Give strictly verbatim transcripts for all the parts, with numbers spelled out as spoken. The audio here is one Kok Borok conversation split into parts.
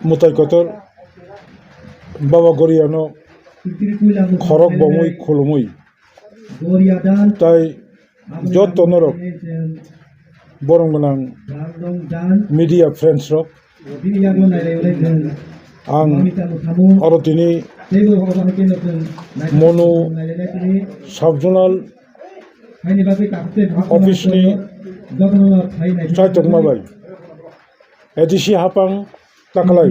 mwtai kotor Baba Goriano khorok bomwi khulumwi tai jotto norok borong gwnang media friends rok, ang oro tini Monu sub zonal office ni chaitokma bai A D C hapang taklai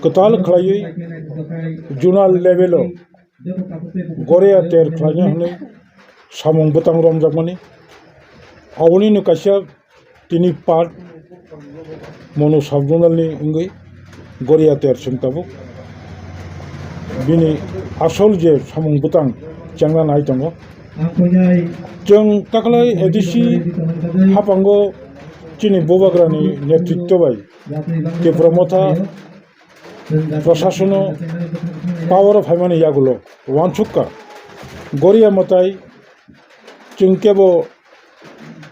kwtal khlaiwi zonal level o Goria ter khlaina hwnwi samung bwtang romjakmani. Abonino kaisa tini part Monu sub zonal ni wngwi Goria ter chwng tabuk bini asol je samung bwtang chengna nai tongo. Chwng taklai A D C hapango chini bubagrani netritwo bai Tipra Motha Prashasono power o phaimani yagulo uansukha Goria mwtai chwng kebo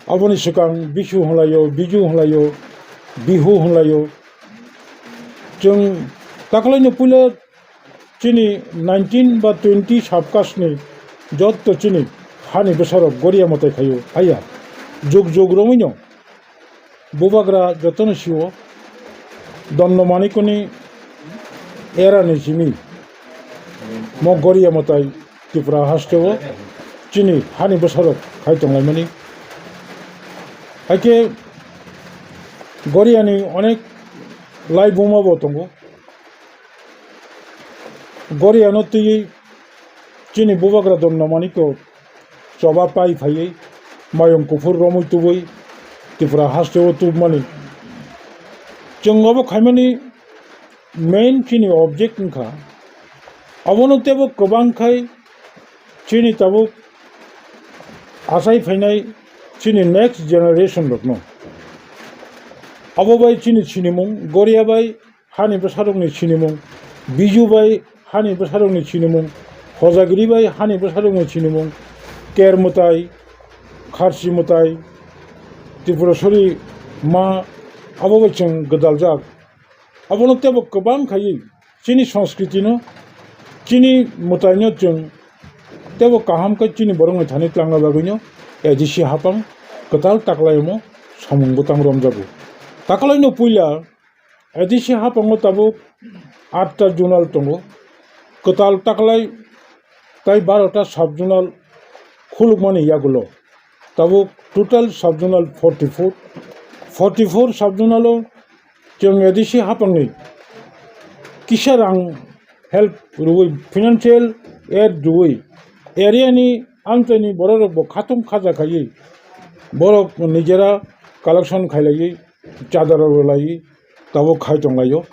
aboni swkang Bisu hwnlaio, Biju hwnlaio, Bihu hwnlaio. Chwng taklaino puila chini nineteen ba twenty subcaste ni jotto chini hani bwsarok Goria mwtai khaio, haiya. Jug jug romwino bubagra jotono sio Dondo Manikoni era ni simi mo Goria mwtai Tripura hasteo chini hani bwsarok khai tonglaimani. Haikhe Goriani onek lai buma bo tongo. Goriano twiwi chini bubagra Dondo Maniko choba pai phaiwi mayung kuphur romwi tubui Tripura hasteo tubmani. Chwng obo khaimani main chini object wngkha. Abono teibo kwbang khai chini tabuk achai phainai chini next generation rokno. Abo bai chini sinimung, Goria bai hani bwsarokni sinimung, Biju bai hani bwsarokni sinimung, Hojagiri bai hani bwsarokni sinimung, Ker mwtai, Kharsi mwtai, Tripurasori ma, abo bai chwng gwdaljak. Abono teibo kwbang khaiwi chini sanskritino, chini mwtaino chwng teibo kaham khe chini borokni thani twlangna bagwino A D C hapang kwtal taklaiomo samung bwtang romjago. Taklaino puila A D C hapango tabuk atta zonal tongo. Kwtal taklai tai barota sub zonal khulukmani yagulo tabuk total sub zonal forty four. Forty four sub zonalo chwng A D C hapangni kisa rang help rwui, financial aid rwui, area ni amchaini bororokbo khatung khaja khaiwi borok nijera collection khailaiwi, chadaro rwlaiwi tabuk khai tonglaio.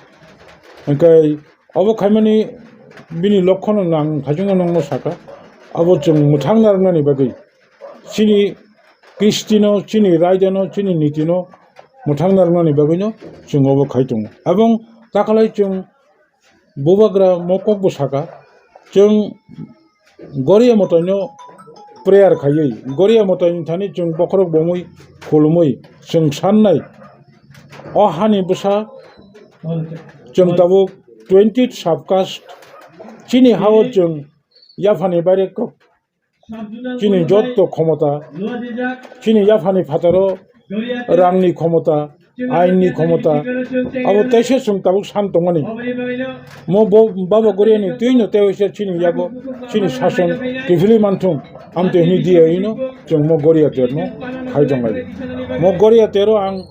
Hwnkhe obo khaimani bini lokhono nang thajwngno nokno saka, abo chwng mwthangna rwnani bagwi chini kristino, chini raidano, chini nitino mwthangna rwnani bagwino chwng obo khai tongo. Ebong taklai chwng bubagra mo kokbo saka, chwng Goria mwtaino prayer khaiwi, Goria mwtaini thani chwng bokhorok bomwi khulumwi chwng sannai, o hani bwsa chwng tabuk twenty sub caste chini hao chwng yaphani baire kok chini jotto khomota, chini yaphani phataro rangni khomota, ainni khomota, abo teisa chwng tabuk san tongmani. Mo bo Baba Goriani twino teisa chini yago chini sason kiphilwi manthung, amtwi hwnwi diya hino chwng mo Goria terno khai tonglaio. Mo Goria tero ang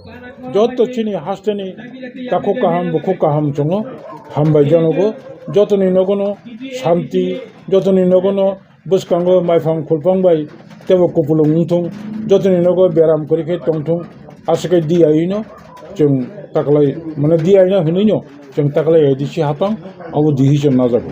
jotto chini hasteni takhuk kaham bukhuk kaham chwngo, hambai janogo, jotoni nogono santi, jotoni nogono bwskango maiphang khulphang bai teibo kupulung wngthung, jotoni nogo beram kwrwi khe tongthung, aswk khe diyaino chwng taklai, mane diyaino hwnwino chwng taklai A D C hapang abo dihi chwng najago.